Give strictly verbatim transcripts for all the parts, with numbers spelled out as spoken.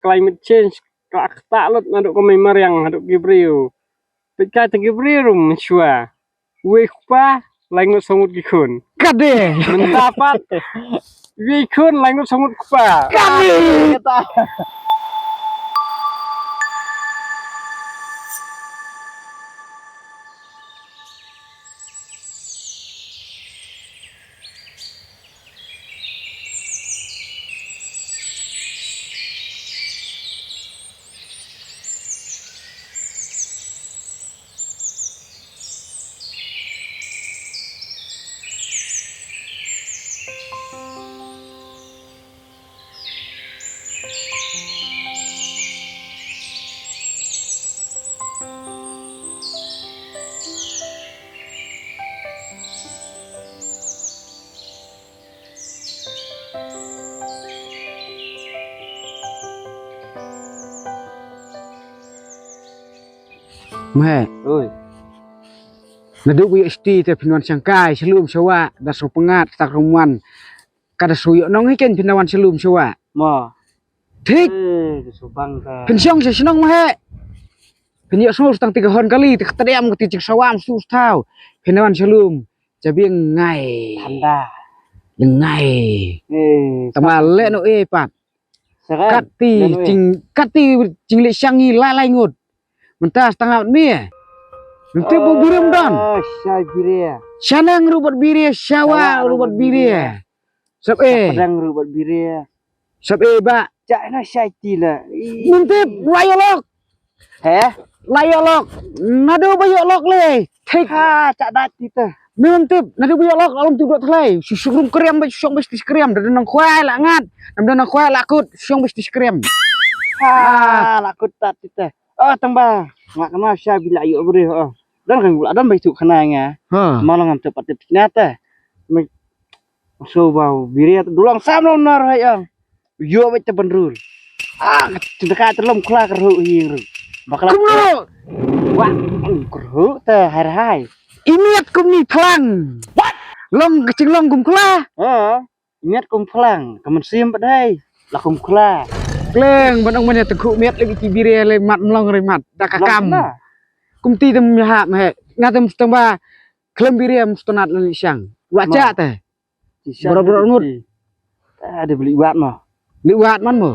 climate change ka ktah lut naduh ka mei mariang haduh ki briew. Peit kai te ki briew ruh mynshuwa. Wei kpa lai ngut saw ngut ki khun. Ka dei. Mynta pat. Wei khun lai ngut saw ngut kpa. Ka dei. Mhe. Oi. Naduh ba ïoh shti te phin wan shangkai sha lum sha wah da sngewpyngngad kata ka rum wan. Ka da shu ïoh nong hi ken phin da wan sha lum sha wah. Mo. Thik. Eh, ka shu bang ka. Phin shong sha shnong mhe. Phin ïoh sngew tang te ka hon kali te ka tdiam ka te jingsawa msu thaw. Phin da wan sha lum. Jabieng ngai. Thanda. Lyngngai. Eh, tama leh no eh pat. Saran. Kati jing kati jingleh shangi lai lai ngut. Mynta stang out mie. Mynta bu birim don. Ah, sha biria. Shanang rubat biria, shawa rubat biria. Sap eh. Padang rubat biria. Sap eh ba. Chak na shai ti la. Mynta wa ïoh lok. He? La ïoh lok. Naduh ba ïoh lok le. Thik. Ha, chak da ti ta. Mynta naduh ba ïoh lok alum tu dot thlai. Su su rum kriam ba shong ba sti kriam. Da nang khwai la ngat. Nam da nang khwai la kut shong ba sti kriam. Ha, la kut ta ti ta. Oh, tang ba. Nga kena sha bila ïoh beri. Oh. Dan kan gula dan ba itu kena nga. Ha. Malang am tu patit kena ta. So ba biria dulang sam long nar hai ang. Yo ba te bandrul. Ah, te ka te lom khla ka ru hi ru. Bakla. Kumno? Wa, ka ru te hai hai. Imiat kumni phlang. What? Long ka ching long kum khla. Ha. Imiat kum phlang. Ka man sim ba dai. La kum khla. Kleng ban ong mane te khu miat le ki biria le mat mlong re mat. Da ka kam. Kumti tem ha me. Nga tem tamba. Klem biria mstonat le shang. Wa cha te. Bro bro ngut. Ah, dia beli wat mah. Beli wat man mo.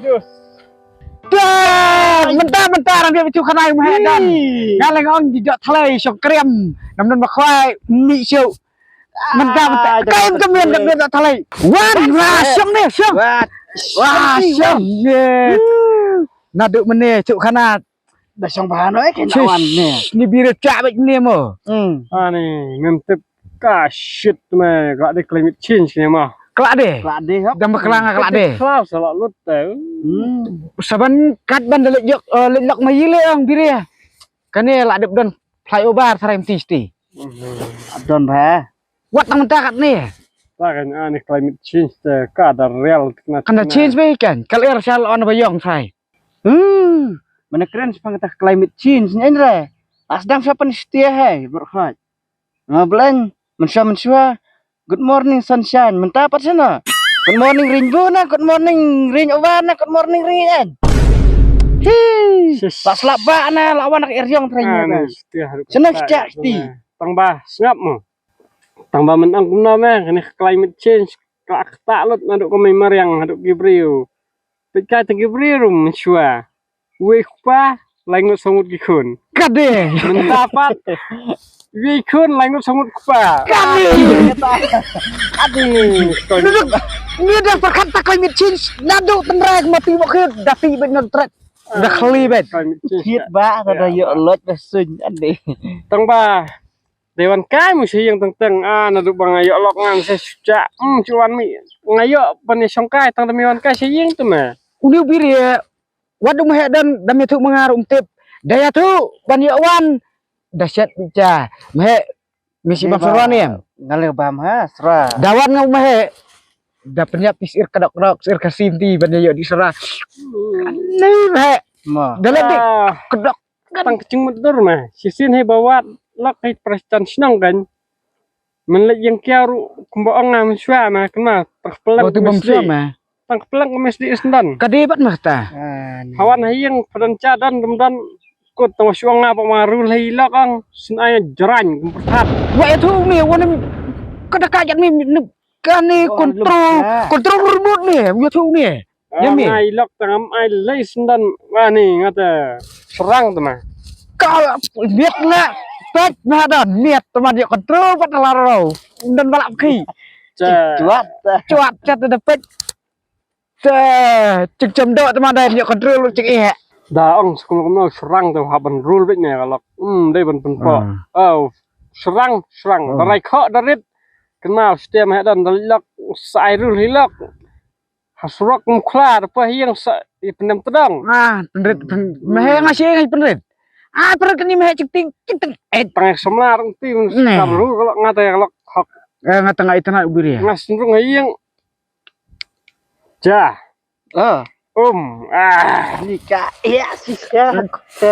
Jus. Tang, mynta mynta rang dia bitu khanai mhe dan. Nga leng ong di jot thalai shok krem. Nam nam khwai mi shu. Mynta mynta kaim kemian dam dia thalai. Wan ra shong ne shong. Wah. Wah shong ne. Naduk mene chuk khana. Da shong bahan oi ken awan ne. Ni biru chak bek ne mo. Hmm. Ani ngam tip ka shit me ka de climate change ne ma. Kla de. Kla de hok. Dam kla nga kla de. Kla sa la lut te. Hmm. Saban kat ban de lek yok lek lok ma yile ang biru. Kane la dep don flyover sarai mti sti. Don ba. Wat tang ta kat ne. Ta kan ani climate change te ka da real. Kan da change be kan. Kal er sal on ba yong sai. Hmm, mana kren sepang kata climate change ni re. Asdang siapa ni setia hai berkhot. Nga beleng mensua mensua. Good morning sunshine. Mentah apa sana? Good morning rainbow na, good morning rain over na, good morning rain. Hi. Pas laba na lawan nak eriong teranya. Sana sejak ti. Tang ba sngap mo. Tang ba mentang kumna me kani climate change. Ka kata lut naduk kami mariang haduk ki briew. Peit kai te ki briew rum shwa. Wei kpa lai ngut sangut ki khun. Kade. Mynta pat. Wei khun lai ngut sangut kpa. Kade. Kade. Nuduk. Ni dah perkat tak climate change. Naduk tenrai ke mati bakit. Dati bet nuduk tret. Dah khali bet. Kit ba kada yo lot dah sun ade. Tang ba. Dei wan kai mu sha ïing teng teng ah naduk ba nga ïoh lok ngan sha shuja. Hmm, shu wan mi nga ïoh ban ïa shong kai tang da mi wan kai sha ïing tu me. Uni u biri wat dum he dan da mi thu mengar um tip. Da ïa thu ban ïoh wan da shet bicha. Me mi si bang sarwan em. Nga leh bam ha, sra. Dawan nga ma he. Da pynïap pis ir kedok kedok, ir kasim ti ban ïoh di sra. Ni ma he. Ma. Da leh di. Ah. Kedok. Tang kecing mudor ma. Sisin he bawat lak he prestan senang kan. Men leh yang kia ru kumba ong nga men swa ma kena tang kepelang. Waktu bam swa ma. Tang kepelang ke mesti isndan. Ka dei bat mah ta. Hawan ha ïing padan cha dan dum dan kut tang wa shuwa nga ba ma rul ha ilok ang sin ai jrain kum perthat. Wa ïathuh ne wa nem ka da ka jat ne ne ka ne kontrol kontrol remote ne ïathuh ne. Ïa me. Nga ilok tang am ai lei sndan wa ne nga ta serang ta ma. Ka miat nga pet ma dan miat ta ma dia kontrol pat la ro. Dan balap ki. Cuat. Cuat chat da pet. Te, cik jam dok te ma dai ïa kontrol cik eh. Da ong sekum kum no serang te ha ban rul bit ne kalok. Hmm, dei ban pynpo. Oh, serang, serang. Da rai kho da rit. Kenal stem he dan da lok sai rul hilok. Ha surok kum khla da pa hiang sa i penem tedong. Ah, penrit pen meh nga si ngai penrit. Ah, penrit kani meh cik ting cik ting. Eh, tang semlar ti kam rul kalok ngata kalok hok. Eh, ngata ngai tena ubir ya. Ngas nrung hiang. Ja. Ah. Um. Ah. Nika. Iya sih ya.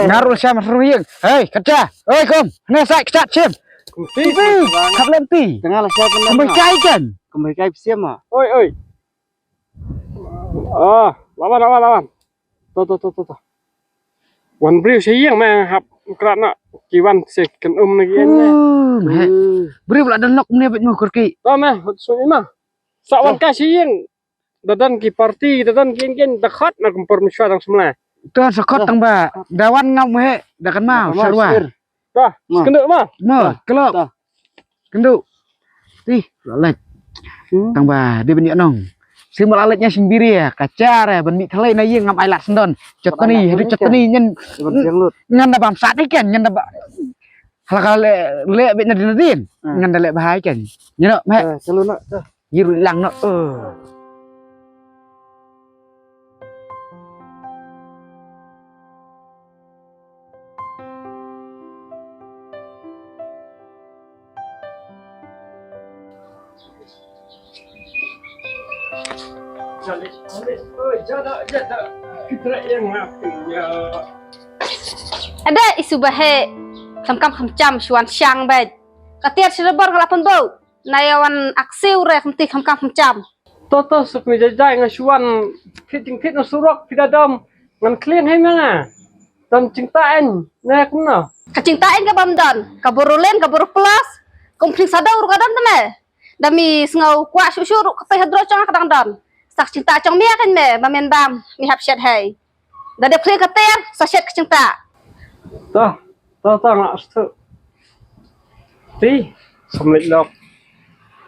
Naru siam ruyeng. Hei, kerja. Hei, kom. Ne sai kecat sim. Kumpi. Kap lem ti. Tengah lah siapa? Kumbai kai kan. Kumbai kai siam ah. Oi, oi. Ah, lawan, lawan, lawan. To, to, to, to, to. Wan briew sha ïing ma hap krat na ki wan se kan um na ki ïing ma. Briew la don nok ne bet mo kurki. To ma, hot suni ma. Sa wan ka sha ïing. Da don ki parti, da don ki ïing da khot na kum por mishwa dang semla. To sa khot tang ba. Da wan ngam he, da kan ma, serwa. Dah, kendo ma. Ma, kelo. Kendo. Ti, lalek. Tang ba, dia ben nong. Sim lalek nya sing biri ya, kacar ya, ben mi thalai na ïing ngam ai lak sendon. Chatani, hadu chatani nyen. Ngan da bam sat ikan, ngan da ba. Halaka le le bet na din din. Ngan da le bahai kan. Nyen no, meh. Selalu nak. Yiru lang no. Ada isu bahe kam kam kam cham shuan shang bait. Katiar shirabor ngala pun bau. Na ïa wan aksiu re khamti kham kam kham cham. To to suk ni jai jai nga shu wan phit jingphit na surok phit da dom ngan kliang hei ma nga. Don jingta en ne kumno. Ka jingta en ka bam don ka buru len ka buru plus. Kum phling sadau ru ka don te me. Da mi sngew kwah shu shu ru ka pei hadro chong ka dang don. Sak jingta chong mi akan me ma men bam mi hap shet hei. Da dep khlieh ka ter sa shet ka jingtah. Tah, tah, tah, nga stu. Ti, samlek lok.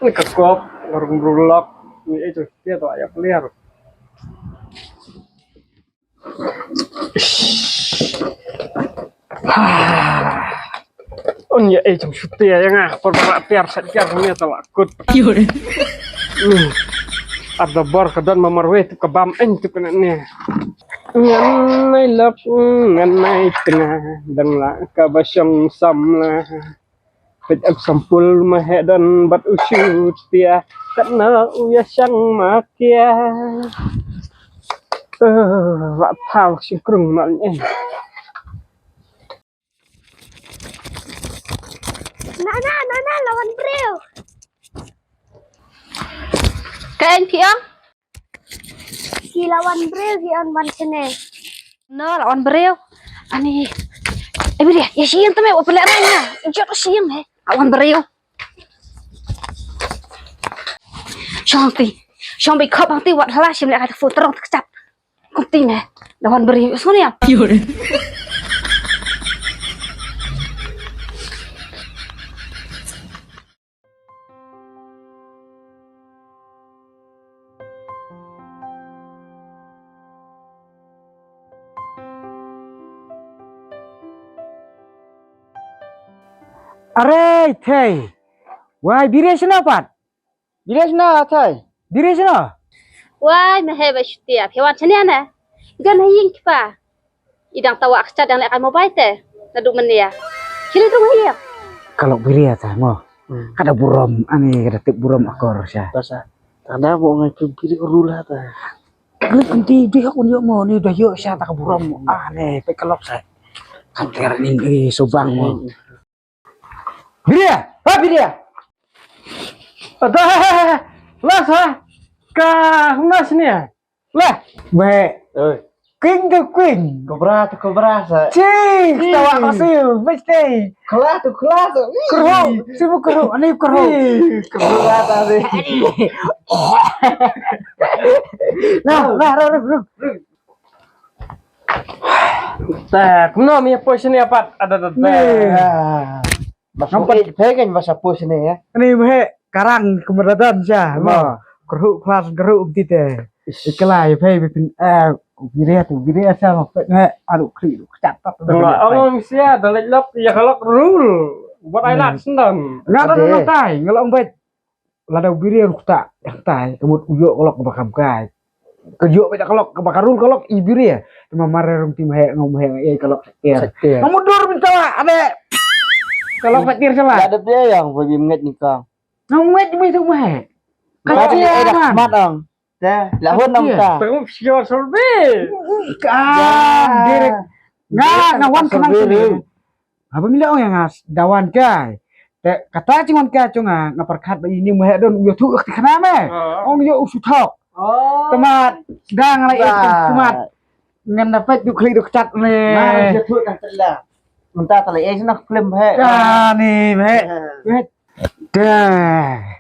Ni ka kop, ngarung rulok. Ni eh tu, dia tu ayak liar. Un ya eh jam syuti ya nga, por bara tiar sa tiar ni ta lakut. Ada bor ka don ma marwei tu ka bam en tu kena ni. Ngan nai lok ngan nai tengah dang la ka ba shong samla. Pet ek sampul ma he don bat u shu tia kat na u ya shang ma kia. Eh, wa thau shing krung ma ni. Na na na na lawan briew. Ka en phi ong? Ki lawan briew ki ong ban sene. No lawan briew. Ani. Eh bri ya siem tame wa pele rang na. Jot siem he. Lawan briew. Shong ti. Shong bi khop ang ti wat hala shim le ka fu terong tak chap. Kong ti ne. Lawan beri. Suni ya. Are thei. Wai biri sna pat. Biri sna thai. Biri sna. Wai ma he ba shutia phi wan chania na. Gan ha ying kipa. Idang tawa ka chadang le kai mobile te. Na du mania. Chili dung ha ying. Kalau biri ya thai mo. Ka da burom, ani ka da tip burom akor sha. Basa. Tang da mo ngai phi phi ko rula ta. Klik kunti di hok un yo mo ni da yo sha ta ka burom. Ah ne pe ka lok sa. Kan ter ni eh, subang mo. Biria, ha Biria. Ada, lah sa. Ka huna sini ya. Lah, baik. Oi. King tu king. Kobra tu kobra sa. Cik, tawa kasih, mesti. Kelas tu kelas tu. Keruh, sibuk keruh, ani keruh. Keruh lah tadi. Nah, nah, ruh, ruh, ruh. Tak, no mi apa sini apa? Ada ada. Nampak phe kan basa pus ni ya. Ni meh karang kemeratan sha. Ma. Keruh kelas keruh beti te. Ikla ya phe bipin eh biria tu biria sha ma pet ne aru kri tu kecatat. Ngomong sia dalam lok ya kalau rule. Buat ai lak sendam. Ngat ada tai ngelong bet. Lada u biria ruh kata, yang tai, ka mut u ïoh ka lok kaba kam kai. Ka ïoh bad ka lok kaba ka rul ka lok i biria. Te ma mar rung tim heh ngam heh ngai ka lok sakter. Sakter. Ngam dur minta wa ade. Ka lok sakter sala. Ada dia yang bagi mengait ni kang. Ngam ngait mi tu meh. Ka dia eh dah man. Mat ang. Te lahun nang ta. Terus sior sorbe. Ka direct. Nga nga wan kenang. Haba mi la ong ïa nga dawan kai. Te kata jingwan kai jong nga nga pyrkhat ba ini meh don u ïathuh ka khana me. Ong ïa u suthok. Temat dang la ïa temat. Ngan dapat du klik du kchat me. Mar ïathuh kan tela. Mynta tela ïa sna film he. Ka ni me. Dah.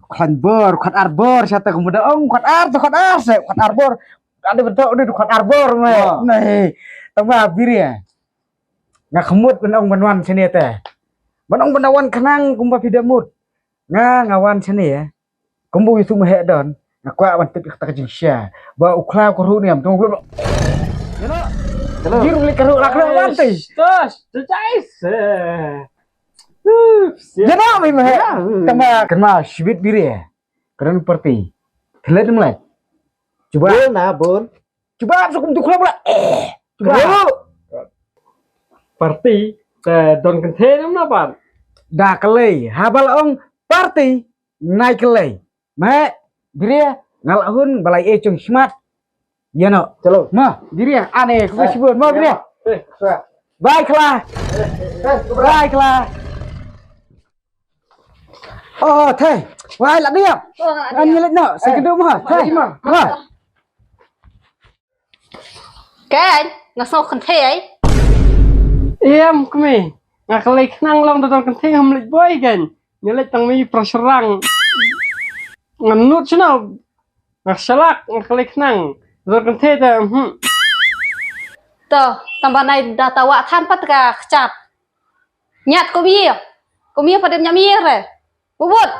Khan bor, khan ar bor, sata kumda ong khan ar tu khan ar se, khan ar bor. Ada betul udah khan ar bor me. Nah, tambah bir ya. Nga khmut ban ong ban wan sini te. Ban ong ban wan khnang kumba phi da mut. Nga nga wan sini ya. Kumba ïathuh meh don. Nga kwah ban tip kata ka jingshisha. Ba u khlaw ka ruh niam tong. Hello. Hello. Jir li ka ruh lak ruh wan te. Tos, tos, tos. Jana mi meh. Kama kama shibit biri. Kren parti. Telet mlai. Cuba. Bol na bol. Cuba ap sukum tu khlap la. Eh. Cuba. Parti. Te don kenthe nam na pan. Da kelei. Habal ong parti. Nai kelei. Me. Biria. Ngal hun balai e chung smat. Ya no. Chalo. Ma. Biria. Ane. Kuba sibun. Ma biria. Bai kla. Bai kla. Oh, thai. Wai la dia. An yelet no. Sekedu ma. Thai. Ma. Kan, nga sngew kynthei ai. Em kmie, nga klei khnang long da don kynthei ngam leit boi kan. Nga leit tang mi prasrang. Nga nut shnau. Nga shalak, nga klei khnang. Da don kynthei te, hm. To, tang ba nai da tawa than pat ka kchat. Ñiat kumye. Kumye pat dem ñiam ye re. Bubut.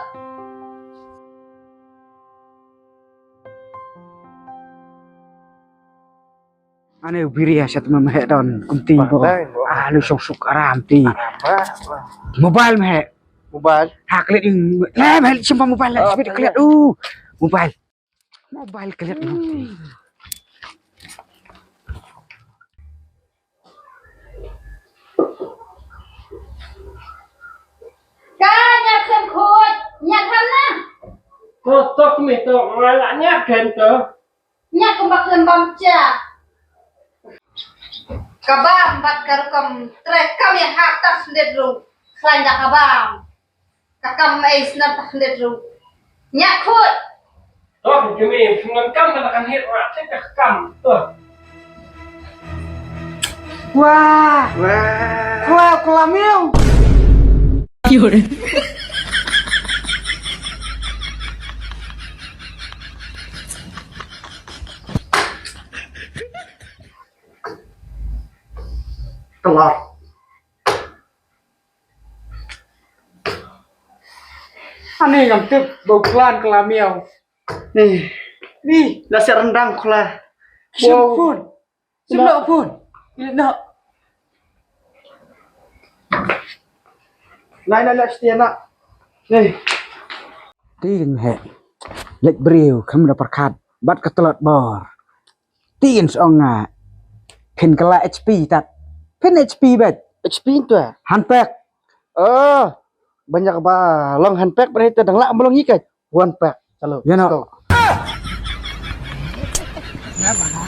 Ane u biri ya shat ma meh don kumti bo. Ah lu shong suk aram ti. Mobile meh. Mobile. Ha klet ing. Le meh simpan mobile le sibit klet u. Mobile. Mobile klet u. Ka ñiat khlem khuid, ñiat khlem na. To tok mi to nga la ñiat khlem to. Ñiat kumba khlem bam cha. Ka bam bad ka rukom trei kam ïa hap tak sendit ru. Khlaiñ da ka bam. Ka kam ei snan ta khyndiat ruh. Ñiat khuid. To ki kmie, phi ngan kam ka kan hit rat ka kam. To. Wah. Wah. Wah, kula miau. Kelar. Ani ngam tip bau klan kla miau. Ni. Ni. La siap rendang kla. Sim phone. Sim lo phone. Ini nak. Nai nai nak setia nak. Ni. Ti ding he. Lek briew kam da perkat. Bat ka tlot bor. Tin song nga. Phin kala H P tat. Phin H P bet. H P tu. Hantek. Oh. Ban ïa kaba long hand pack, ban ïa te dang lah ba long ïa ka one pack. Chalo. Ïa no. Let's go.